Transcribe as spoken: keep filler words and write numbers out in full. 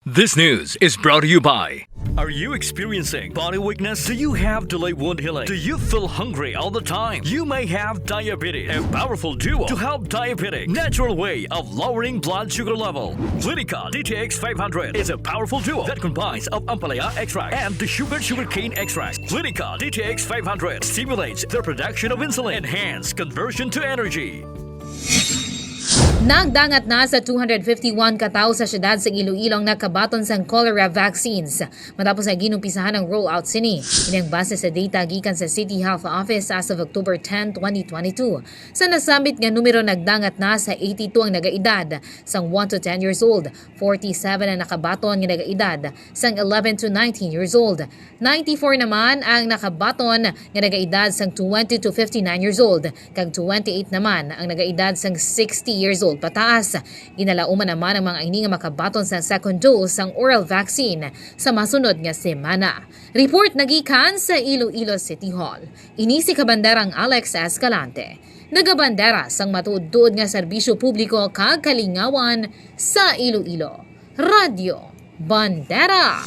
This news is brought to you by. Are you experiencing body weakness? Do you have delayed wound healing? Do you feel hungry all the time? You may have diabetes. A powerful duo to help diabetic natural way of lowering blood sugar level. Clinica D T X five hundred is a powerful duo that combines of ampalaya extract and the sugar sugarcane extract. Clinica D T X five hundred stimulates the production of insulin, enhance conversion to energy. Nagdangat na sa two hundred fifty-one ka tawo sa siyudad sa Iloilo ang nakabaton sang cholera vaccines matapos nga ginumpisahan ang rollout sini. Ini ang base sa data gikan sa City Health Office as of October ten, twenty twenty-two. Sa nasambit nga numero, nagdangat na sa eighty-two ang nagaedad sang one to ten years old, forty-seven ang nakabaton nga nagaedad sang eleven to nineteen years old, ninety-four naman ang nakabaton nga nagaedad sang twenty to fifty-nine years old, kag twenty-eight naman ang nagaedad sang sixty years old pataas. Ginalauman naman ang mga ini nga makabaton sa second dose sang oral vaccine sa masunod nga semana. Report nagikan sa Iloilo City Hall. Ini si Kabanderang Alex Escalante, nagabandera sang matuod-tuod nga serbisyo publiko kag kalingawan sa Iloilo. Radyo Bandera.